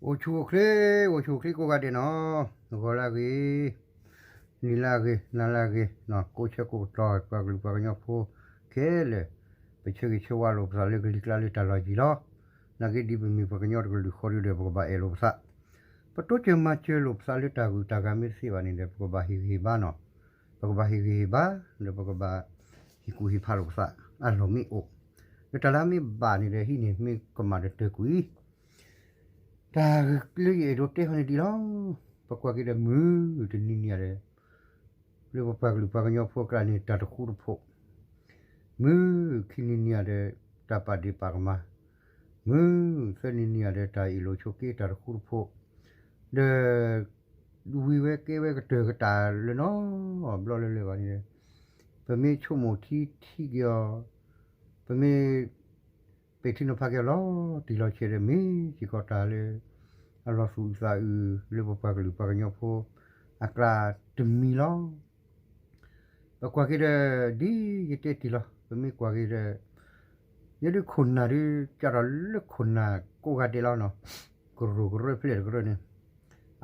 အိၣ်ဆူၣ်အိၣ်ချ့, အိၣ်ဆူၣ်အိၣ်ချ့ကိးဂၤဒဲးနီၤ, ဂီၤလၢအဂ့ၤ, နံၤလၢအဂ့ၤ, နၤလၢအဂ့ၤ, ကိးဆၢကိးကတီၤ ပှၤကလုာ်ပှၤကညီဖိခဲလၢာ်, ပဆၢဂ့ၤဆၢဝါလိာ်ပသးလၢကလံၤကျါလၢတၢ်လီၢ်ယံၤလီၤ. နာ်က့ဒ်ပမ့ၢ်ပှၤကညီတကလုာ်ဃီဒီး ပကဘၣ်အဲၣ်လိာ်ပသး, ပတိစၢၤမၤစၢၤလိာ်ပသးလၢတၢ်ဂုၤတၢ်ဂၤမ့ၢ်တသ့ဘၣ်န့ၣ်ဒီး ပကဘၣ်ဟ့ၣ်ဂံၢ်ဟ့ၣ်ဘါနီၤ, ပကဘၣ်ဟ့ၣ်ဂံၢ်ဟ့ၣ်ဘါ, ဒီးပကဘၣ်ဟ့ၣ်ကူၣ်ဟ့ၣ်ဖးလိာ်ပသး, အလီၢ်မ့ၢ်အိၣ်, ဒီးတၢ်လၢအမ့ၢ်ဘၣ်န့ၣ်ဒီး ဟံးန့ၢ်မ့ၢ်ကမၣ်ဒီးတၢၢ်ကွံာ် တၢ်လၢယအဲၣ်ဒိးတဲဃီန့ၣ်ဒ်လီၤ. ပကွၢ်က့ၤဒီးမုၢ်တနံၤနံၤဧါဒီး လၢပပှၤကလုာ်ပှၤကညီဖိအကျါန့ၣ် တၢ်တဃူတဖိး, မုၢ်ခံနံၤနံၤဧါဒီး တၢ်ပာ်ဒ့ၣ်ပာ်ကမၣ်, မုၢ်သၢနံၤနံၤဧါဒီး တၢ်အ့ၣ်လိာ်ဆိးက့တၢ်တဃူတဖိး, ဒီး ဝံၤဝဲကဲဝဲကတၢၢ်ကတၢၢ်လၢနီတဘျီလၢလၢာ်ဘၣ်န့ၣ်, ပမ့ၢ်ဆိကမိၣ်ထံထံက့ၤအီၤ, ပမ့ၢ် ပဲာ်ထံနီၤဖးက့ၤအီၤလီၤတံၢ်လီၤဆဲးဒီး မ့ၢ်စ့ၢ်ကီးတၢ်လၢ အလီၤသူၣ်အုးသးအုးလၢပပှၤကလုာ်ပှၤကညီဖိအကျါတမံၤလီၤ. ပကွၢ်က့ၤဒီး ဒ်ယတဲတ့ၢ်လီၤ, ပမ့ၢ်ကွၢ်က့ၤဒီး ယဲဒုးခိၣ်နၢ်ဒုး ကၢ်ထီၣ်လၢခိၣ်နၢ်ကိးဂၤဒဲးလီၤနီၤ, ကရူၢ်ကရၢဖဲလဲၣ်တကရၢန့ၣ်,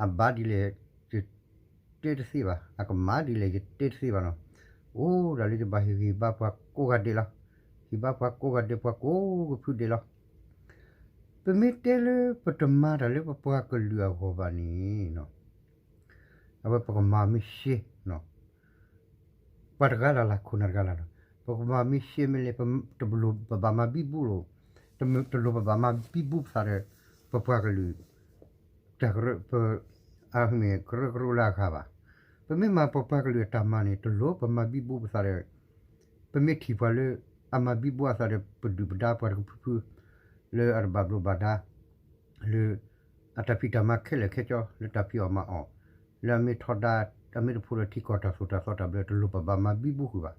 အဘၣ်ဒ်လဲၣ် ယတဲတသ့ဘၣ်, အကမၣ်ဒ်လဲၣ် ယတဲတသ့ဘၣ်နီၤ, အိၣ်ဒၣ်လၢယဘၣ်ဟ့ၣ်ဂံၢ်ဟ့ၣ်ဘါပှၤကိးဂၤဒဲးလီၤ, ဟ့ၣ်ဘါပှၤကိးဂၤဒဲး ပှၤကိးကဖုဒဲးလီၤ. ပမ့ၢ်တဲလၢပတမၤတၢ်လၢပပှၤကလုာ်အဂီၢ်ဘၣ်န့ၣ်, အဝဲပကမၤမ့ၢ်ရှဲ ပှၤတဂၤလၢ်လၢ် ခိၣ်နၢ်တဂၤလၢ်လၢ်, ပကမၤမ့ၢ်ရှဲမ့ၢ်လဲၣ်, တလိၣ်ပဘၣ်မၤဘံဘူလိာ်, တလိၣ်ပဘၣ်မၤဘံဘူပသးဒီး ပပှၤကလုာ် တၢ်ကရၢ, ပ အမ့ၢ်ကရၢကရိလၢအဂၤဘၣ်. ပမ့ၢ်မၤပပှၤကလုာ်အတၢ်မၤန့ၣ် တလိၣ်ပမၤဘံဘူပသးဒီး ပမ့ၢ်ထံၣ်ပှၤလၢ အမၤဘံဘူအသးဒီး ပဒုၣ်ပဒါပှၤတကဖုဖု လၢအတဘၣ်ဘျိးဘၣ်ဒါ လၢ အတၢ်ဖံးတၢ်မၤခဲလၢာ်ခဲဆ့ လၢတၢ်ဖံးအီၣ်မၤအီၣ် လၢအမ့ၢ်ထီဒါ အမ့ၢ်တဖိးဒီးထံကီၢ်တၢ်သိၣ်တၢ်သီတၢ်ဘျၢ တလိၣ်ပဘၣ်မၤဘံဘူဃုာ်ဘၣ်.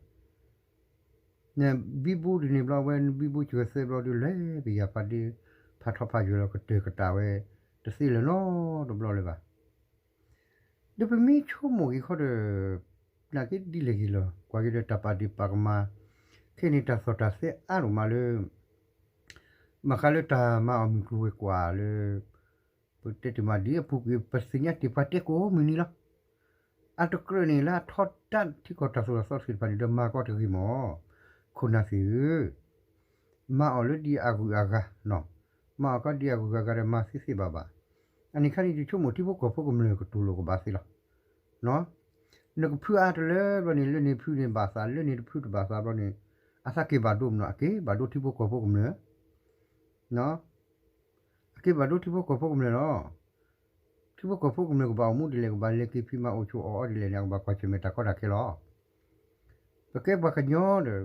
ဘံဘူဒ်န့ၣ်ဘျီဝဲ ဘံဘူစှၤသၢဘျီဒုးလဲၤပယၢ်ဖးဒ့ ဖးထီဖးယွဲၤလီၤ ကတၢၢ်ကတၢၢ်ဝဲ တသ့လၢၤနီတဘျီလၢၤဘၣ်. ဒီးပမ့ၢ်ဆိကမိၣ်က့ၤခီဒီး နာ်က့ဒ်လဲၣ်ဂ့ၤလီၤ ကွၢ်က့ၤဒီးတၢ်ပာ်ဒ့ၣ်ပာ်ကမၣ် ခဲအံၤန့ၣ် တၢ်သီၣ်တၢ်သဲအါဒိၣ်မးလၢ ဘၣ်ဃးလၢတၢ်မၤအီၣ်မုၢ်ကျိၤဝဲၤကွာ်လၢ ပတဲတ့ၢ်မးဒ်အပူၤကွံာ် ပသ့ၣ်ညါတ့ၢ်ပှၤတဲကိးမုၢ်နံၤလီၤ. အတကြၢးန့ၣ် လၢအထီဒါထံကီၢ်တၢ်သိၣ်တၢ်သီသ့ၣ်တဖၣ်န့ၣ်ဒီး မၤကီတဂ့ၤမး ခိၣ်နၢ်သ့ၣ်ဧၢ, မၤအီၣ်လၢဒ်အဂုၤအဂၤ, မၤအီၣ်ကီဒ်အဂုၤအဂၤဒီး မၤသ့သ့ဘၣ်ဘၣ်. အန့ၣ်ခါန့ၣ် ယဆိကမိၣ်ထံဖိကီၢ်ဖိကမျၢၢ်ကတူၢ်လိာ်ကဘၣ်သ့လီၤ. နကဖုအါတလၢဘျီန့ၣ် လၢန့ၣ်ဖုန့ၣ်ဘၣ်သး လၢန့ၣ်တဖုတဘၣ်သးဘျီန့ၣ် အသးက့ၤဘၣ်ဒိမနီၤ အက့ၤဘၣ်ဒိထံဖိကီၢ်ဖိကမျၢၢ် အက့ၤဘၣ်ဒိထံဖိကီၢ်ဖိကမျၢၢ်လီၤ. ထံဖိကီၢ်ဖိကမျၢၢ်ကဘၣ်အိၣ်မူဒ်လဲၣ် ကဘၣ်လဲၤက့ၤဖံးမၤအိၣ်ဆိးအီၣ်အီဒ်လဲၣ်န့ၣ် အကဘၣ်ကွၢ်ဆၢၣ်မဲာ်တၢ်ကီတၢ်ခဲလီၤ. ပကဲပှၤကညီဒီး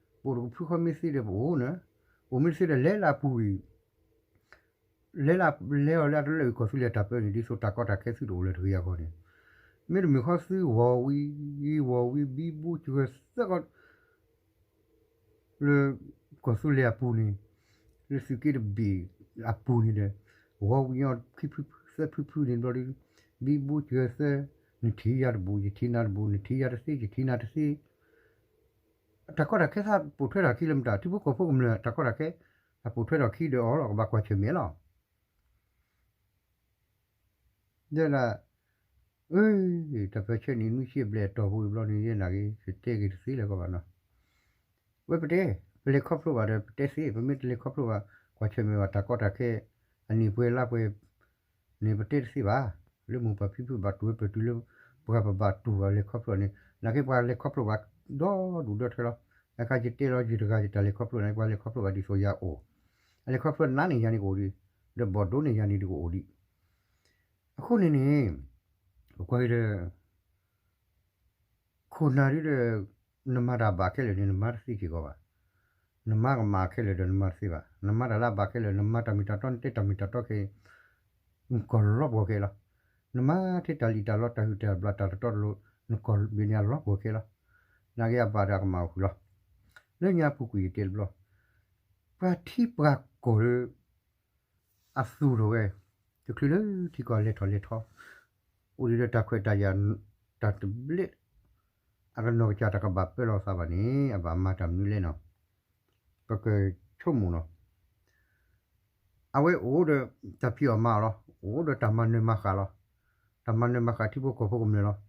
ပအိၣ်တကဖုဃီမ့ၢ်သ့ဒီးပအိၣ်န့ၣ်, အိၣ်မ့ၢ်တသ့ဒီးလဲၤလၢအပူၤကွံာ် လဲၤလၢ လဲၤအီၤလၢအတလၢာ်အံၤကီၢ်သူလ့ၤအတၢ်ပၢန့ၣ် ဒ်သိးတၢ်ကီတၢ်ခဲသုတအိၣ်လၢၤတဂ့ၤအဂီၢ်န့ၣ်, မ့တမ့ၢ်ဃီသုဂီၤဝံၤ ဂီၤဝံၤဘံဘူစှၤသၢကီး လၢ ကီၢ်သူလ့ၤအပူၤန့ၣ်, လၢသုးက့တဘ့ၣ်အပူၤန့ၣ်ဒီး, ဂီၤဝံၤအီၤခံဖုဖုသၢဖုဖုန့ၣ်ဘျီဒီး, ဘံဘူစှၤသၢ, နထံၣ်ယၤတဘူး ယထံၣ်နၤတဘူး နထံၣ်ယၤတသ့ ယထံၣ်နၤတသ့ တၢ်ကီတၢ်ခဲသးပိာ်ထွဲထီၣ်ခံလၢမတၤ ထံဖိကီၢ်ဖိကမျၢၢ် တၢ်ကီတၢ်ခဲ အပိာ်ထွဲထီၣ်ခံဒီးအီၤလီၤ ကဘၣ်ကွၢ်ဆၢၣ်မဲာ်လီၤ. ဒီးဒၣ်, အၢ, တၢ်ပၢဆှၢန့ၣ် နွံဆံအဘျဲၣ်အတီၢ်ပူၤအံၤဘျီန့ၣ် ယဲနာ်က့ၤ ယတဲက့ၤတသ့လၢၤကီးဘၣ်နီၤ. ဝဲပတဲ, ပလဲၤခီဖျိဘၣ်ဒီးပတဲသ့, ပမ့ၢ်တလဲၤခီဖျိဘၣ် ကွၢ်ဆၢၣ်မဲာ်ဘၣ်တၢ်ကီတၢ်ခဲ, အနံၣ်ပှဲၤလါပှဲၤ န့ၣ်ပတဲတသ့ဘၣ်, လၢမိၢ်ပၢ်ဖံဖုဘၣ်တူၢ်ဝဲပတုၤလၢ ပှၤပဘၣ်တူၢ်ဘၣ်လဲၤခီဖျိန့ၣ် နာ်က့ပှၤလဲၤခီဖျိဘၣ်ဒီဒူၣ်ဒီထၢလီၤ. အခါယတဲလီၤယတဂၤယတၢ်လဲၤခီဖျိန့ၣ် ပှၤလဲၤခီဖျိဘၣ်ဒ်သိးယၤအိၣ်, အလဲၤခီဖျိနၤန့ၣ်ယၤန့ၣ်ကအိၣ်ဒံး, ဒီးဘီၣ်ဒိန့ၣ်ယၤန့ၣ်ဒုးကအိၣ်ဒံး. အဃိန့ၣ်န့ၣ်, ပကွၢ်က့ၤဒီး ခိၣ်နၢ်ဒုဒီး နမၤတၢ်ဘၣ်ခဲလၢာ်န့ၣ် နမၤတသ့စ့ၢ်ကီးဘၣ်. နမၤကမၣ်ခဲလၢာ်ဒီးနမၤတသ့ဘၣ်. နမၤတၢ်လၢအဘၣ်ခဲလၢာ် နမၤတၢ်မ့ၢ်တၢ်တီ နတဲတၢ်မ့ၢ်တၢ်တီခဲအံၤ နကီၢ်လီၤပှီၢ်ခဲလီၤ. နမၤထဲတၢ်လံၣ်တၢ်လီတၢ်ဟုၣ်တၢ်ဘျၣ်တၢ်တတီတလိၤ နကီၢ်ဘ့ၣ်န့ၣ်အလီၤပှီၢ်ခဲလီၤ. နာ်က့အဘၣ်ဒီးအကမၣ်အိၣ်ဃုာ်လီၤ. လၢညါပူၤကွံာ်ယတဲတဘျီ, ပှၤထံပှၤကီၢ်လၢ အသူၣ်ထီၣ်ဝဲ, တချုးလၢထံကီၢ်လဲၤထီၣ်လဲၤထီ, အိၣ်ဒံးဒီးတၢ်ခွဲးတၢ်ယာ်, တၢ်တဘျ့, အကနီၢ်ကစၢ်တၢ်ကဘၣ်ပၢလီၤသးဘၣ်န့ၣ် အဘၣ်မၤတၢ်မနုၤလဲၣ်နီၤ. ပကဆိကမိၣ်နီၤ. အဝဲအိၣ်ဒီးတၢ်ဖံးအီၣ်မၤအီၣ်လီၤ. အိၣ်ဒီးတၢ်မၤနၢၤမၤဃၣ်လီၤ. တၢ်မၤနၢၤမၤဃၣ်ထံဖိကီၢ်ဖိကမျၢၢ်လီၤ.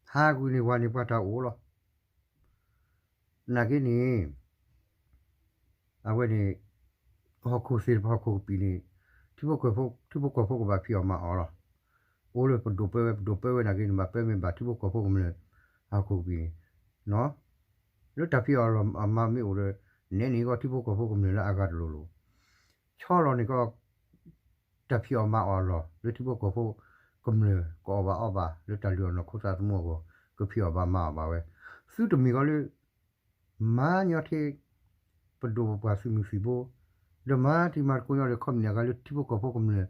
ဟးကွံာ်န့ၢ်ဝၤန့ၣ်ပှၤတၢ်အိၣ်လီၤ. နာ်က့န့ၣ် အဝဲန့ၣ် ဟီၣ်ခိၣ်သ့ၣ်တဖၣ်ဟီၣ်ခိၣ်ကပံာ်န့ၣ် ထံဖိကီၢ်ဖိ ထံဖိကီၢ်ဖိကဘၣ်ဖံးအီၣ်မၤအီၣ်လီၤ. အိၣ်လၢပဒိၣ်ပၢဝဲ ပဒိၣ်ပၢဝဲနာ်က့န့ၣ် ဘၣ်ပၢမ့ၢ်ဘၣ်ထံဖိကီၢ်ဖိကမျၢၢ် ဟီၣ်ခိၣ်ကပံာ်န့ၣ် လၢတၢ်ဖံးအီၣ်လီၤအမၤမ့ၢ်အိၣ်ဒီး နဲန့ၣ်ကီး ထံဖိကီၢ်ဖိကမျၢၢ်လၢအဂၤတလိၤလိၤ ဆီလီၤန့ၣ်ကီး တၢ်ဖံးအီၣ်မၤအီၣ်လီၤ လၢထံဖိကီၢ်ဖိကမျၢၢ် ကအီၣ်ဘၣ်အီဘၣ် လၢတၢ်လုၢ်အီၣ်နီၢ်ခိသးသမူအဂီၢ် ကဖံးအီၣ်ဘၣ်မၤအီၣ်ဘၣ်ဝဲ, သုတမ့ၢ်ကီးလၢ မၤညီထံ ပဒိၣ်ပပှၢ်သုးမုၢ်သံၣ်ဘိ, ဒီးမၤတံၤမၤသကိးညီဒီး ခီပနံၣ်အဂၤလၢထံဖိကီၢ်ဖိကမျၢၢ်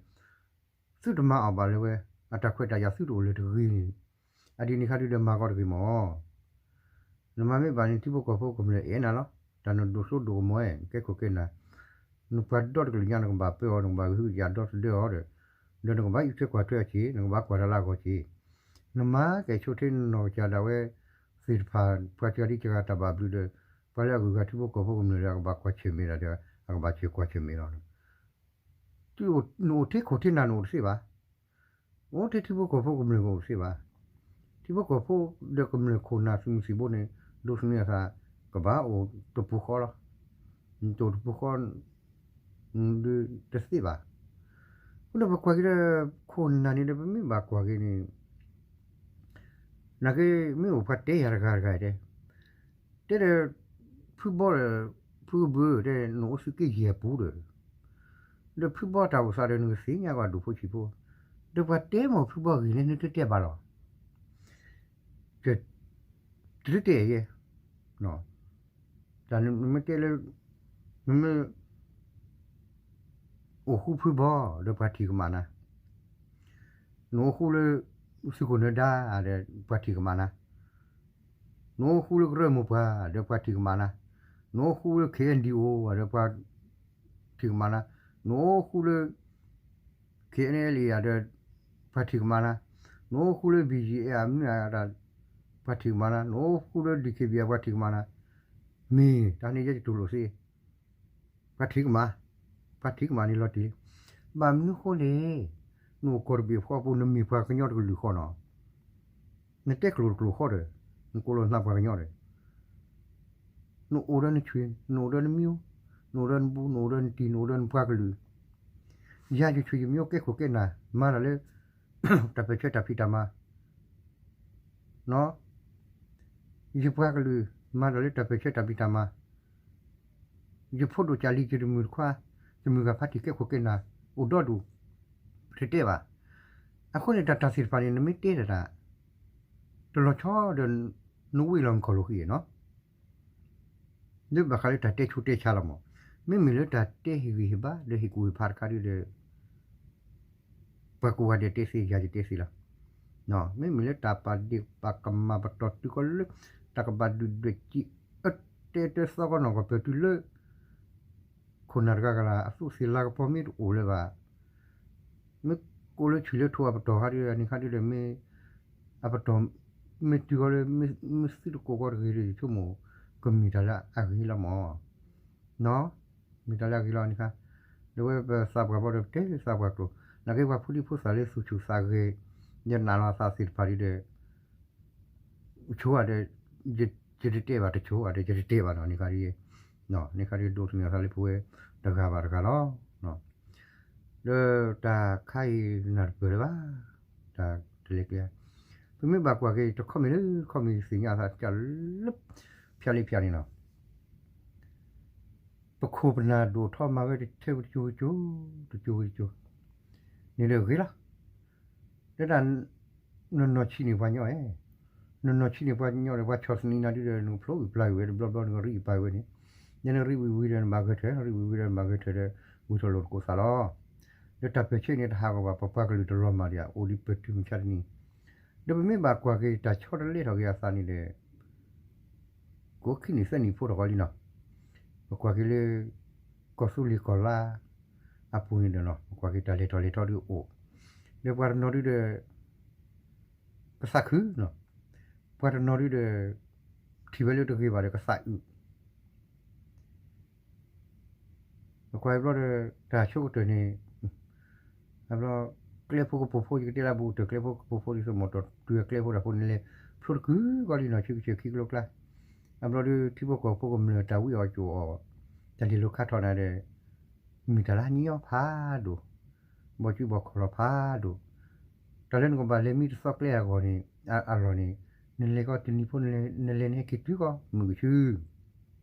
သုတမၤအီၣ်ဘၣ်လၢၤဝဲ အတၢ်ခွဲးတၢ်ယာ်သုတအိၣ်လၢၤတဂ့ၤန့ၣ်, အဒ်န့ၣ်ခါဒုဒီးမၤကီးတဂ့ၤမၢ် နမၤမ့ၢ်ဘၣ်န့ၣ် ထံဖိကီၢ်ဖိကမျၢၢ်အဲၣ်နၤလီၤ. တၢ်နဒိၣ်စိဒိၣ်ကမီၤအဲၣ် နကဲခိၣ်ကဲနၢ်, နပှၤဒီတကလုာ်ညါ နကဘၣ်ပၢအီၤ နကဘၣ်ဂုာ်ဟုကယာ်ဒီသဒၢအီၤဒီး, ဒီးနကဘၣ်အံးထွဲကွၢ်ထွဲအီၤက့ၤ နကဘၣ်ကွၢ်တၢ်လၢအဂီၢ်က့ၤ, နမၤကဲၣ်ဆိးထံနီၢ်ကစၢ်ဒၣ်ဝဲသ့ၣ်တဖၣ် ပှၤစှၤဒံစှၤတၢ်ဘၣ်ဘျုးဒီး ပှၤလၢအဂုၤအဂၤထံဖိကီၢ်ဖိကမျၢၢ်ဒီး အကဘၣ်ကွၢ်ဆၢၣ်မဲာ်ဒီး အကဘၣ်ဆၢၣ်ကွၢ်ဆၢၣ်မဲာ်လီၤ. နအိၣ်ထဲခိၣ်ထဲနၢ်နအိၣ်တသ့ဘၣ်. အိၣ်ထဲထံဖိကီၢ်ဖိကမျၢၢ်ကအိၣ်တသ့ဘၣ်. ထံဖိကီၢ်ဖိဒီးကမျၢၢ်ခိၣ်နၢ်သုးမုၢ်သံၣ်ဘိန့ၣ် ဒိးသန့ၤအသး ကဘၣ်အိၣ်တပူၤဃီလီၤ. တအိၣ်တပူၤဃီ ဒုးတသ့ဘၣ်. အဃိဒီးပကွၢ်က့ၤဒီး ခိၣ်နၢ်န့ၣ်ဒီး ပမ့ၢ်ဘၣ်ကွၢ်က့ၤန့ၣ် နာ်က့ မ့ၢ်အိၣ်ပှၤတဲယၤတဂၤတဂၤတဲ, တဲဒီး ဖုဘီဒီး ဖုကဘုးတဲ နအိၣ်ဆူၣ်က့ယဲၢ်ပူၤဒီး, ဒီးဖုဘီတၢ်အိၣ်သးဒီး နကသ့ၣ်ညါကွၢ်ဒိၣ်ဖိဆံးဖိ, ဒီးပှၤတဲမ့ၢ်ဖုဘီဂ့ၤန့ၣ် နတတဲဘၣ်လီၤ. တတဲယဲ, တၢ်နမ့ၢ်တဲလၢ နမ့ၢ် အိၣ်ဃူဖုဘီဒီးပှၤထံၣ်ကမၣ်နၤ, နအိၣ်ဃူလၢ သုးခိၣ်နၢၤဒါဒီးပှၤထံၣ်ကမၣ်နၤ, နအိၣ်ဃူလၢကရၢမိၢ်ပှၢ်ဒီးပှၤထံၣ်ကမၣ်နၤ, နအိၣ်ဃူလၢ KNDO ဒီးပှၤထံၣ်ကမၣ်နၤ, နအိၣ်ဃူလၢ KNLA ဒီး ပှၤထံၣ်ကမၣ်နၤ, နအိၣ်ဃူလၢ BGF မနုၤ ပှၤထံၣ်ကမၣ်နၤ, နအိၣ်ဃူလၢ DKBA ပှၤထံၣ်ကမၣ်နၤ, မ့ၢ်တၢ်န့ၣ်ယဲယတူၢ်လိာ်သ့ ပှၤထံၣ်ကမၣ်, ပှၤထံၣ်ကမၣ်န့ၣ်လီၤတံၢ်လံ. ဘၣ်မနုၤဃိလဲၣ်, နအိၣ်ကီၢ်တဘ့ၣ်အဖီခိၣ် နမ့ၢ်ပှၤကညီတကလုာ်ဃီနီၤ, နတဲကျိာ်တကျိာ်ဃီဒီး နကိးလီၤနသးပှၤကညီဒီး နအိၣ်ဒီးနဆွေ နအိၣ်ဒီးနမံၤ, နအိၣ်ဒီးနဘူး နအိၣ်ဒီးနတံၤ နအိၣ်ဒီးနပှၤကလုာ်, ယၤယဆွေယမံၤကဲခိၣ်ကဲနၢ် မၤတၢ်လၢ တၢ်ပၢၢ်ဆၢတၢ်ဖံးတၢ်မၤ ယပှၤကလုာ် မၤတၢ်လၢတၢ်ပၢၢ်ဆၢတၢ်ဖံးတၢ်မၤ, ယဖိဒိၣ်ကၢ်လံၤ ယတမုၣ်တခွါ ယမုၢ်ဂၤဖါတံၢ်ကဲခိၣ်ကဲနၢ် အိၣ်ဒီဒူၣ် ပတတဲဘၣ်. အဃိန့ၣ် တၢ်တၢ်သ့ၣ်တဖၣ်န့ၣ် နမ့ၢ်တဲတၢ် တလီၤဆီဒီး နဝ့ၢ်လီၤနခီၣ်လိာ်ဃံနီၤ လၢဘၣ်ဃးလၢတၢ်တဲဆူးတဲဆါလီၤမး, မ့မ့ၢ်လၢတၢ်တဲဟ့ၣ်ဂံၢ်ဟ့ၣ်ဘါ ဒီးဟ့ၣ်ကူၣ်ဟ့ၣ်ဖးတခါဒုဒီး ပှၤကိးဂၤဒဲးတဲသ့ ယၤယတဲသ့လီၤ. မ့မ့ၢ်လၢတၢ်ပာ်ဒ့ၣ်ပာ်ကမၣ်ပတီၢ်တုၤကီးလၢ တၢ်ကဘၣ်ဒုၣ်ဒွဲၣ်စံးအၢ တဲတၢ်သီကီးနီၢ်ကီၢ်ပၢၢ်တုၤလၢ ခိၣ်နၢ်တဂၤဂၤလၢ အသူးသ့ၣ်လၤကပီၤမ့ၢ်တအိၣ်လၢၤဘၣ် မ့ၢ်ကိးလၢဆံၣ်လၢထိးအပတီၢ်ခါဒု အန့ၣ်ခါဒုဒီး မ့ၢ်အပတီၢ် မ့ၢ်တုၤဃီလၢ မ့ၢ်သုတကိးကီးတဂ့ၤဒီး ယဆိကမိၣ် ကမ့ၢ်တၢ်လၢအဂ့ၤလီၤမး, မ့ၢ်တၢ်လၢအဂ့ၤလီၤန့ၣ်ခါ, ဒီးဝဲပသးပှၢ်ဘီဒီး ပတဲသးပှၢ်ကျိာ်, နာ်က့ပှၤဖိဒံဖိသၣ်လၢသူၣ်ဆူၣ်သးဂဲၤ ယနာ်လီၤအသးသ့ၣ်တဖၣ်ဒုဒီး ဆိဧါဒီး ယတတဲဘၣ် တဆိဧါဒီး ယတတဲဘၣ်နီၤ န့ၣ်ခါဒ် န့ၣ်ခါဒ်ဒိးသန့ၤအသးလၢပဝဲ တဂၤဘၣ်တဂၤလီၤ. ဒီးတၢ်ခါအံၤနၢ်တပၢၢ်လၢၤဘၣ်, တၢ်တလဲၤကျဲ, ပမ့ၢ်ဘၣ်ကွၢ်က့ၤ တခီမ့ၢ်လၢ ခီမ့ၢ်သ့ၣ်ညါအသး ကလၢ ဖၠါလံဖၠါန့ၣ်နီၤ ပခိၣ်ပနၢ်ဒိၣ်ထီၣ်မၤဝဲတဆၢဝံၤတကၠိၤဝံၤတကၠိၤ, တကၠိၤဝံၤတကၠိၤ, န့ၣ်ဒီးဂ့ၤလီၤ. လၢတၢ် နနီၢ်ဆံးန့ၢ်ပှၤညီအဲ, နနီၢ်ဆံးန့ၢ်ပှၤညီဒီး ပှၤဆီၣ်သနံးနၤဒုဒီး နကဖျိအုၣ်ပျၢ်အုၣ်ဝဲတဘျီဘျီ နကရံးအုၣ်ပာ်ဝဲန့ၣ်, ယဲနရံးဝံၤဝံၤဒီး နဘၣ်ဂဲၤထၢၣ်, နရံးဝံၤဝံၤဒီး နဘၣ်ဂဲၤထၢၣ်ဒီး ဝံၤထီၣ်လိာ်နကိးသးလီၤ. လၢတၢ်ပၢၢ်ဆၢန့ၣ် တဟးဂီၤဘၣ် ပပှၤကလုာ်တလီၤမၢ်ဒံးဧါ အိၣ်ဒံးပၢၢ်တုၤမုၢ်ဆါတနံၤ, ဒီးပမ့ၢ်ဘၣ်ကွၢ်က့ၤ တၢ်ဆီတလဲထီၣ်က့ၤအသးန့ၣ်ဒီး ကိးခံနံၣ်သၢနံၣ်ဖိထီၣ်ကီးလံနီၤ, ပကွၢ်က့ၤလၢ ကီၢ်သူလ့ၤကီၢ်လါ အပူၤန့ၣ်ဒီးနီၤ ပကွၢ်က့ၤတၢ်လဲၤထီၣ်လဲၤထီဒုအိၣ်, ဒီးပှၤတနီၤဒုဒီး ကသးခုနီၤ, ပှၤတနီၤဒုဒီး ထံၣ်ဝဲလၢတဂ့ၤဘၣ်ဒီးကသးအုး ကွၢ်ဘျီဒီး တၢ်ဆိကတၢၢ်န့ၣ် အဘျီ ကျဲဖိကပိာ်ဖိ ယကတဲလၢဘူးကတၢၢ် ကျဲဖိကပိာ်ဖိဒ်သိး မီၣ်တီၢ်တုၤအကျဲဖိတၢ်ဖိန့ၣ်လဲၤ ဖျိတကုာ်ကီလံနီၤ ဆံကစၢၢ်ခံကလိကျါ, အဘျီဒီး ထံဖိကီၢ်ဖိကမျၢၢ်တၢ်ဝံအီၣ်ကၠိအီၣ် တၢ်လဲၤလိၤခါထီၣ်နၤဒီး မ့ၢ်တၢ်လၢညံအီၤဖးဒိၣ်, ဘီကုဘီခီၣ်လီၤဖးဒိၣ်, တၢ်လၢနကဘၣ်လဲၤမံတသီကျဲအဂီၢ်န့ၣ် အလီၢ်န့ၣ် နလဲၤကီတနံၤဖိ နလဲၤန့ၣ်ဟဲက့ၤတုၤကီ မုာ်ကဆူ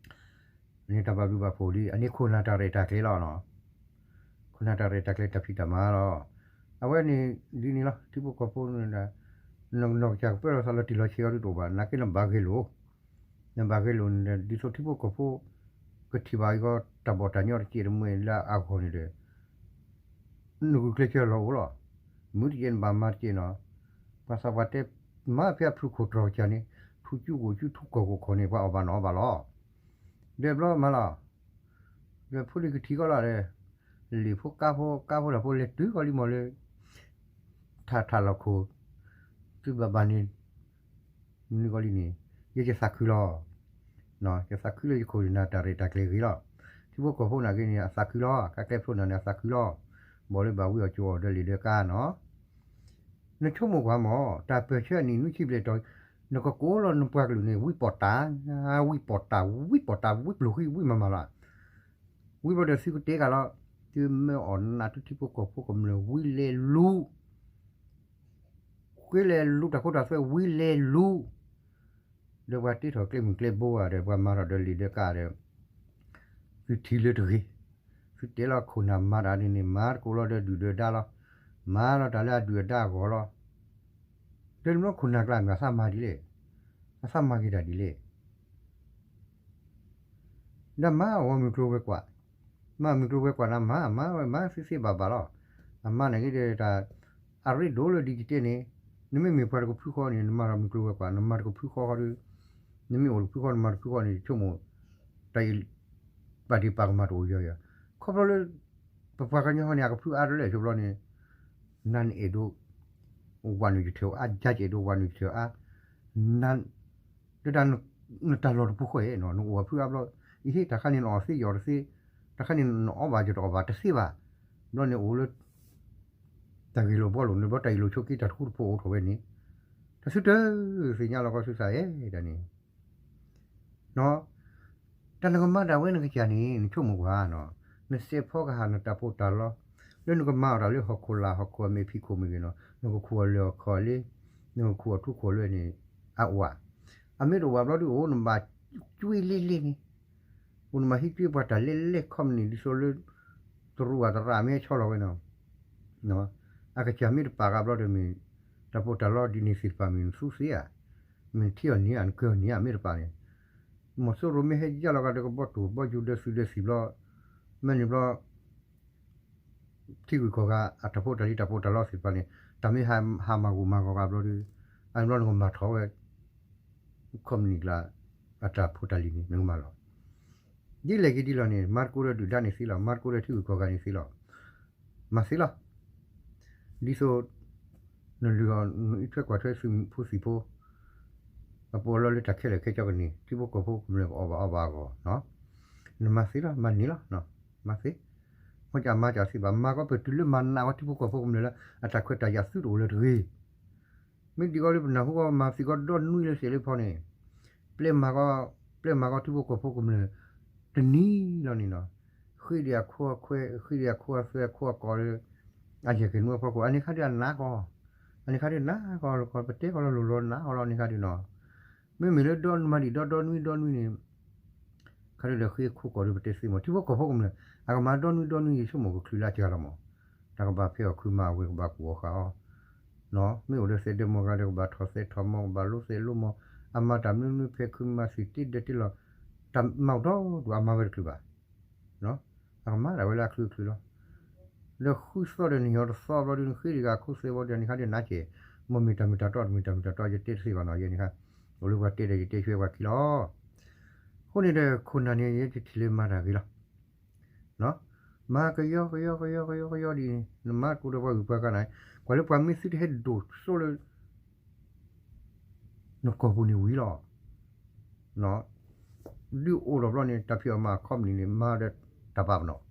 န့ၣ်တၢ်ဘၣ်ဘျုးဘၣ်ဖှိၣ်လံ အန့ၣ်ခိၣ်နၢ်တၢ်ရဲၣ်တၢ်ကျဲၤလီၤ. ခိၣ်နၢ်တၢ်ရဲၣ်တၢ်ကျဲၤတၢ်ဖံးတၢ်မၤလီၤ. အဝဲန့ၣ် ဒ်န့ၣ်လီၤ ထံဖိကီၢ်ဖိန့ၣ်ဒီး နီၢ်ကစၢ်ကပၢလီၤသးလီၤတံၢ်လီၤဆဲးအီၤဒ်တအိၣ်ဘၣ် နာ်က့နဘၣ်ဂဲၤလိာ် နဘၣ်ဂဲၤလိာ်န့ၣ်ဒီး ဒ်သိးထံဖိကီၢ်ဖိ ကထံၣ်ဘၣ်အံၤကီ တၢ်ဘီၣ်တၢ်ညီတကဲးတမှဲၤလၢအဂီၢ်န့ၣ်ဒီး နဂုာ်ကျဲးစၢးလီၤအိၣ်လီၤ. မုာ်တကဲးနဘၣ်မၤတကဲးနီၤ. ပှၤသးပှၢ်တဲ မၤဖဲအဖုခိၣ်တြီၢ်ကစၢ်န့ၣ် ထူကၠူကအိၣ်ကၠူထူကီၢ်ကအိၣ်ခီၣ်န့ၣ် ပှၤအီၣ်ဘၣ်နီၣ်အီၣ်ဘၣ်လီၤ. ဒီးဘျီမၤလီၤ. ဒီးဖိလံၤကထံၣ်ကီလီၤဒီး လံာ်ဖိကါဖိ ကါဖိတၢ်ဖိလဲၤတုၤကီလံမီၢ်လၢ ထးထးလီၢ်ခိၣ် သုဘၣ်ဘၣ်န့ၣ် မနုၤကီလံန့ၣ် ယယသးခုလီၤ. ယသးခုလၢယခိၣ်နၢ်တၢ်ရဲၣ်တၢ်ကျဲၤဂ့ၤလီၤ. ထံဖိကီၢ်ဖိနာ်က့န့ၣ် အသးခုလီၤ. ကါကျဲဖျိနၢ်န့ၣ် အသးခုလီၤ. ဘီၣ်လၢဘၣ်ဝံအီၣ်ကၠိအီၣ်ဒီးလံာ်ဒီးကါနီၤ နဆိကမိၣ်ကွၢ်မီၢ် တၢ်ပၢၢ်ဆၢအနံၣ်နွံဆံဘျဲၣ်တီၤ နကကိးလီၤနပှၤကလုာ်န့ၣ် ဝံပီၣ်တၢ်, ဝံပီၣ်တၢ်, ဝံပီၣ်တၢ်, ဝံပျိၢ်ဃံ, ဝံမၤမၤလီၤ. ဝံဘျီဒီးသုကတဲကလီၤ, သုမ့ၢ်အီၣ်နးသုထံဖိကီၢ်ဖိကမျၢၢ်ဝံလဲၤလူၤ, ဃ့လဲၤလူၤတၢ်ခိတၢ်သွဲဝံလဲၤလူၤ ဒီးပှၤတ့ထီၣ်ကျဲမုၢ်ကျဲဘိဧါဒီး ပှၤမၤထီၣ်ဒီးလံာ်ဒီးကါဒီး သုထံၣ်လၢတဂ့ၤ, သုတဲလီၤခိၣ်နၢ်မၤတၢ်န့ၣ်န့ၣ် မၤသကိးလီၤဒီးဒုၣ်ဒီးဒါလီၤ, မၤလီၤတၢ်လၢအဒုၣ်အဒါအဂီၢ်လီၤ. ဒီးနဘျီခိၣ်နၢ်ကျါမ့ၢ်အသးမၤဒ်လဲၣ်, အသးမၤက့ၤတၢ်ဒ်လဲၣ် ဒီးမၤအီၤမုၢ်ကျိၤဝဲၤကွာ်, မၤမုၢ်ကျိၤဝဲၤကွာ်န့ၣ် မၤမၤဝဲမၤသ့သ့ဘၣ်ဘၣ်လီၤ. အမၤန့ၣ်က့ဒီးတၢ် အရ့ဒိၣ်လၢဒ်ယတဲန့ၣ်, နမ့မ့ၢ်ပှၤတကဖုဃီန့ၣ် နမၤထီၣ်မုၢ်ကျိၤဝဲၤကွာ်, နမၤတကဖုဃီဃီဒီး နမ့ၢ်အိၣ်တကဖုဃီ နမၤတကဖုဃီန့ၣ် ယဆိကမိၣ် တၢ်အံၤ ပာ်ဒ့ၣ်ပာ်ကမၣ်တအိၣ်ယီၤယီၤ, ခီဖျိလၢ ပပှၤကညီဃီန့ၣ် အကဖုအါတလၢဆိဘျီန့ၣ် နၤနအဲၣ်ဒိး ဝးနုာ်ယထၢၣ်အါ ယကအဲၣ်ဒိးဝးနုာ်ယထၢၣ်အါ, န တဒၣ် နတၢ်လီၢ်တပူၤဃီဧါနီၤ နအိၣ်အဖုအါဘျီ, အံၤဟ့ၣ်တၢ်ခါန့ၣ်နအီၣ်သ့ယအီၣ်တသ့, တၢ်ခါန့ၣ်နအီၣ်ဘၣ်ယတအီၣ်ဘၣ်တသ့ဘၣ်, ဘျီန့ၣ်အိၣ်လၢ တၢ်ဂ့ၢ်လိာ်ဘှီလိာ်န့ၣ် ဘျီတၢ်အံၤလိာ်ဆိးက့တၢ်တဃူတဖိးအိၣ်ထီၣ်ဝဲန့ၣ်, တၢ်သုတသ့ၣ်ညါလီၤကီသုသးဧါတၢ်န့ၣ် တၢ်နကမၤဒၣ်ဝဲနကစၢ်န့ၣ် နဆိကမိၣ်ကွၢ်နီၤ, နစဲးဖီကဟၣ်နတၢ်ပီးတၢ်လီ, လၢနကမၤအီၣ်တၢ်လၢဟီၣ်ခိၣ်လာ်ဟီၣ်ခိၣ်အမဲာ်ဖံးခိၣ်မ့ၢ်ဂ့ၤနီၤ, နကခူၣ်အီၣ်ထူခူၣ်အီၣ်လွဲၢ်န့ၣ် အအိၣ်ဧါ, အမ့ၢ်တအိၣ်ဘၣ်ဘျီဒုးအိၣ် နဘၣ်ကွ့လ့လ့န့ၣ်, အိၣ်နဘၣ်ဟံးကွ့ပှၤတၢ်လဲလဲ company ဒ်သိးလၢ တရူးအသရၣ်မ့ၢ်ဟဲဆီလီၤဝဲနီၤ အကစၢ်မ့ၢ်တပာ်ဂၤဘျီဒီးမ့ၢ် တၢ်ပီးတၢ်လီဒ်န့ၣ်သ့ၣ်တဖၣ်မ့ၢ်နသူသ့ဧါ, မ့ၢ်နထံၣ်အီၤန့ၢ်ဧါ နကၢၤအီၤန့ၢ်ဧါ မ့ၢ်တပာ်န့ၣ်, မီၤစိရိၤမ့ၢ်ဟဲယါလီၤဂၤဒီးကဘီတူၢ်ဘီယူၤဒီးသုးဒီးသံၣ်ဘျီ, မ့ၢ်န့ၣ်ဘျီ ထံဂုၤကီၢ်ဂၤအတၢ်ဖိတၢ်လံၤတၢ်ပီးတၢ်လီသ့ၣ်တဖၣ်န့ၣ် တၢ်မ့ၢ်ဟးမၤဂိၢ်မၤဂီၤဂၤဘျီဒီး အန့ၣ်ဘျီနကမၤထီၣ်ဝဲ company ကျါ အတၢ်ဖိတၢ်လံၤန့ၣ် နကမၤလီၤ ဒ်လဲၣ်ဂ့ၤဒ်လဲၣ်န့ၣ် မၤသကိးဒီးဒုၣ်ဒါန့ၣ်သ့လီၤ, မၤသကိးဒီးထံဂုၤကီၢ်ဂၤန့ၣ်သ့လီၤ. မၤသ့လီၤ. ဒ်သိး နလုၢ်အီၣ်နအံးထွဲကွၢ်ထွဲသုးဖိသံၣ်ဖိ အပီးလီလၢတၢ်ခဲလၢာ်ခဲဆ့ကန့ၢ် ထံဖိကီၢ်ဖိကမျၢၢ်ကအီၣ်ဘၣ်အီဘၣ်အဂီၢ်, နမၤသ့လီၤ, မၤန့ၢ်လီၤ, မၤသ့, မ့ၢ်ကမၤကသ့ဘၣ်, မၤကီးပတုၤလၢမၤနးဝဲထံဖိကီၢ်ဖိကမျၢၢ်လၢ အတၢ်ခွဲးတၢ်ယာ်သုတအိၣ်လၢၤတဂ့ၤ မ့ၢ်ဒ်ကီးလၢပနၢ်ဟူကီး မၤသံကီးဒီနွံလၢစဲးလၢဖီန့ၣ်, ပျဲမၤကီး ပျဲမၤကီးထံဖိကီၢ်ဖိကမျၢၢ် တနံၤလီၤန့ၣ်နီၤ, ဃ့ဒံးအခိအခွဲး ဃ့ဒံးအခိအသွဲအခိအကီၢ်လၢ အယဲၢ်ကနွံအဖီခိၣ် အန့ၣ်ခါဒုးအနးကီး, အန့ၣ်ခါဒုးနးကီး ပတဲကီးလီၤလိၤလီၤနးကီးလီၤန့ၣ်ခါဒုးနီၤ, မ့မ့ၢ်လၢဒီမၤဒံးဒီဒီနွံဒီနွံန့ၣ် ခါဒုးဒီးဃ့ခိကီၢ်ဒုးပတဲသ့မး ထံဖိကီၢ်ဖိကမျၢၢ် အကမၤဒီနွံဒီနွံယဆိကမိၣ်ကချုးလၢအစှၤလီၤမး, တၢ်ကဘၣ်ဖဲအီၣ်ခုမၤအဝဲကဘၣ်ကူၣ်အီၣ်ဃာ်အီၤ, မ့ၢ်အိၣ်ဒီးသဲးဒၢမီၢ်ဂၤဒီးကဘၣ်ထီၣ်သဲးထီၣ်မီၢ် ကဘၣ်လိသဲးလိမီၢ်, အမၤတၢ်မနုၤမနုၤဖဲခုမၤသံၣ်တ့ဒၢတ့လီၤ, တၢ်မၤအိၣ်ဒီဒူၣ်အမၤဝဲတချုးဘၣ်, အကမၤဒၣ်ဝဲလၢအချုးအချုးလီၤ. ဒီးဃုသီဒီးနဟ့ၣ်အီၤတသီဘျီဒုး နဃ့ဒံးဂၤခိသွဲဘျီဒီး န့ၣ်ခါဒုးနးကဲး, မ့မ့ၢ်တၢ်မ့ၢ်တၢ်တီ တမ့ၢ်တၢ်မ့ၢ်တၢ်တီ ယတဲတသ့ဘၣ်နီၤ ယဲန့ၣ်ခါ, အိၣ်လၢပှၤတဲဒီးယတဲဆွဲပှၤခံလီၤ. အဃိန့ၣ်ဒီး ခိၣ်နၢ်န့ၣ် ယဲယထံၣ်လၢမၤတၢ်ဂ့ၤလီၤ. မၤကယီကယီကယီကယီကယီဒ်န့ၣ် နမၤသကိးဒီးပှၤဂုၤပှၤဂၤန့ၣ်, ကွၢ်လၢပှၤမ့ၢ်သုတဟဲဒိၣ်စိလၢ နကီၢ်ပူၤန့ၣ်ဝံၤလီၤ. ဒုးအိၣ်ထီၣ်ဘျီန့ၣ် တၢ်ဖံးအီၣ်မၤအီၣ် company န့ၣ် မၤဒီးတၢ်ပာ်ပနီၣ်,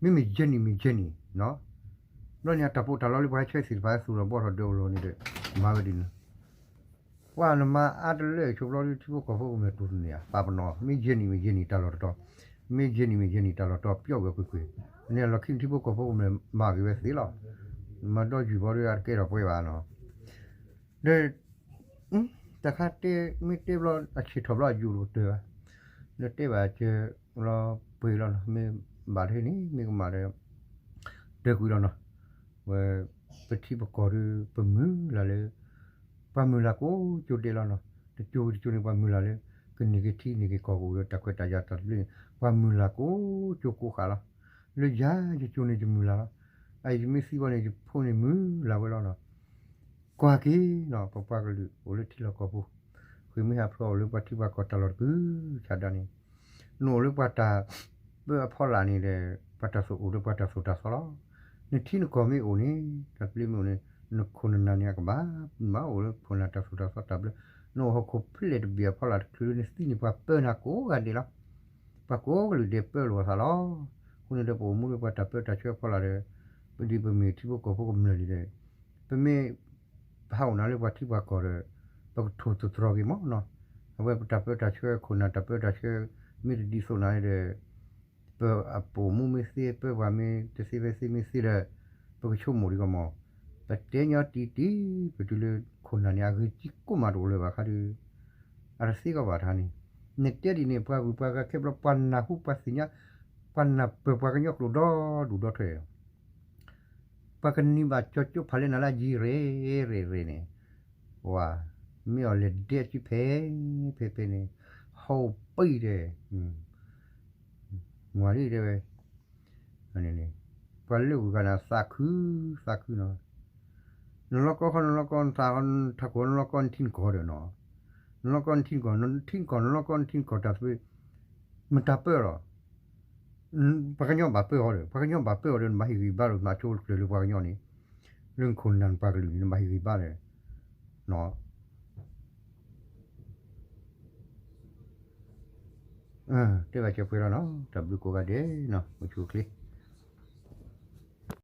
မ့မ့ၢ်ယဲၢ်နံၣ်မ့ၢ်ယဲၢ်နံၣ်, ဘျီန့ၣ်အတၢ်ပီးတၢ်လီလၢပှၤဟဲဆှၢသ့ၣ်တဖၣ်သူၣ်ထီၣ်ဘှီထီၣ်ဒၢးအိၣ်လီၤန့ၣ်ဒီး မၤဝဲဒ်န့ၣ်, ပှၤနမၤအါတလၢအဆိးဘျီဒီးထံဖိကီၢ်ဖိကမျၢၢ်တူၢ်တန့ၢ်ဧါ, ပာ်ပနီၣ် မ့ၢ်ယဲၢ်နံၣ်မ့ၢ်ယဲၢ်နံၣ်တၢ်လီၢ်တတီၤ, မ့ၢ်ယဲၢ်နံၣ်မ့ၢ်ယဲၢ်နံၣ်တၢ်လီၢ်တတီၤပျီၣ်ဝဲကွ့ၢ်ကွ့ၢ်, န့ၣ်လီၢ်ခံန့ၣ်ထံဖိကီၢ်ဖိကမျၢၢ်မၤဂ့ၤဝဲသ့လီၤ, မၤဒီယုၢ်ဘီဒီးအတကဲထီၣ်ပှဲၤဘၣ်နီၤ, ဒီး တၢ်ခါတဲ မ့ၢ်တဲဘျီအဆံးထီၣ်ဘျီအယိာ်တကတၢၢ်ဘၣ်, ဒီးတဲဘၣ်ကၢလီၤပှ့ၤလီၤနီၤ, မ့ၢ်ဘၣ်တဟ့ၣ်န့ၣ် မ့ၢ်ကမၣ်ဒီး တၢၢ်ကွံာ်လီၤနီၤ, ဝဲ ပထံပကီၢ်ဒီးပမုၢ်လၢ်လၢ ပှၤမုၢ်လၢ်ကိးကၠိဒဲးလီၤနီၤ, တကၠိဝံၤတကၠိန့ၣ် ပှၤမုၢ်လၢ်လၢ ကန့ၢ်က့ၤထံန့ၢ်က့ၤကီၢ်ပူၤဒီးတၢ်ခွဲးတၢ်ယာ်တၢ်သဘျ့န့ၣ် ပှၤမုၢ်လၢ်ကိးကၠိကိးဃာ်လီၤ, လၢယၤယကၠိန့ၣ်ယမုၢ်လၢ်လီၤ, အအံၤယမ့ၢ်သံဘီန့ၣ် ယဖိန့ၣ်မုၢ်လၢ်ဝဲလီၤနီၤ ကွၢ်က့ၤနီၤ ပပှၤကလုာ်အိၣ်လၢထံလီၢ်ကီၢ်ပူၤ, ဃ့ၢ်မှံဟးဖျိးအိၣ်လၢပှၤထံပှၤကီၢ်တၢ်လီၢ်တကုၤဆးဒးန့ၣ်, နအိၣ်လၢပှၤတၢ်ပၢအဖီလာ်န့ၣ်ဒီး ပှၤတၢ်သိၣ်အိၣ်လၢပှၤတၢ်သိၣ်တၢ်သီလီၤ, နထံနကီၢ်မ့ၢ်အိၣ်န့ၣ် တၢ်သဘျ့မ့ၢ်အိၣ်န့ၣ် နခိၣ်နနၢ်န့ၣ်အကဘၣ်, နဘၣ်အိၣ်လၢခိၣ်နၢ်တၢ်သိၣ်တၢ်သီတၢ်ဘျၢ, နအိၣ်ဟီၣ်ခိၣ်ဖျၢၣ်တဘ့ၣ်အဖီလာ်တချုးလၢနသံန့ၣ် ပှၤပၢနၤကိးဂၤဒဲးလီၤ ပှၤကိးကလုာ်ဒဲးပၢလိာ်အသးလီၤ. အဃိန့ၣ်ဒီးပအိၣ်မူလၢပှၤတၢ်ပၢတၢ်ဆှၢအဖီလာ်ဒီး ပဒ်ပမ့ၢ်ထံဖိကီၢ်ဖိကမျၢၢ်န့ၣ်ဒီး ပမ့ၢ်ပဟးအိၣ်နၤလၢပှၤထံပှၤကီၢ်ဒီး ပကထိၣ်သတြီၤက့ၤမးနီၤ. အဝဲပတၢ်ပၢတၢ်ဆှၢခိၣ်နၢ်တၢ်ပၢတၢ်ဆှၢ မ့ၢ်တဒ်သိးနၤဒီး ပအပိာ်မူမ့ၢ်သ့ ပၢပှၤမ့ၢ်တသ့ဖဲသ့မ့ၢ်သ့ဒီး ပကဆိကမိၣ်ဒံးကီးမး. ပတဲညီတံၢ်တံၢ် ပတုၤလၢခိၣ်နၢ်န့ၣ် အဂ့ၤကံကိၢ်မးတအိၣ်လၢၤဘၣ်ခါဒီး အတသ့ကီးဘၣ်တခါန့ၣ်. နတဲဒ်န့ၣ် ပှၤဂုၤပှၤဂၤခဲဘျီ ပှၤနၢ်ဟူပှၤသ့ၣ်ညါ ပှၤနၢ်ပၢၢ်ပှၤကညီကျိာ်ဒီဒူၣ်ဒီထၢ ပှၤကနံၤဘၣ်ကၠီကၠိဖးလဲၣ်နၤလၢအယံၤရဲၣ်ရဲၣ်န့ၣ်, ဝၤ, မ့ၢ်အီၤလဲၤဒဲးအစုဖဲ ဖဲဖဲန့ၣ်, ဟီၣ်ပံၤတဲ, မၤလံတဲဝဲ, ပှၤလၢဂုၤဂၤန့ၣ် သးခု, သးခုနီၤ, နလီၢ်ကီၢ်ဃီ နလီၢ်ကီၢ် နထးခိၣ် နလီၢ်ကီၢ် နထံနကီၢ်ဒီးနီၤ, နလီၢ်ကီၢ် နထံနကီၢ် နထံနကီၢ် နလီၢ်ကီၢ် နထံနကီၢ်တၢ်သဘျ့ မတၤပၢလီၤ ပှၤကညီဘၣ်ပၢအီၤဒီး ပှၤကညီဘၣ်ပၢအီၤဒီး နဘၣ်ဟ့ၣ်ဂံၢ်ဘါဒီး နဘၣ်ဆိကျၢၤလၢပှၤကညီန့ၣ်, လၢနခိၣ်နၢ်နပှၤကလုာ်န့ၣ် နဘၣ်ဟ့ၣ်ဂံၢ်ဘါဒီး တဲဘၣ်ကၢပှဲၤလီၤနီၤ, တၢ်ဘျုးကိးဂၤဒဲးနီၤ, အိၣ်ဆူၣ်အိၣ်ချ့.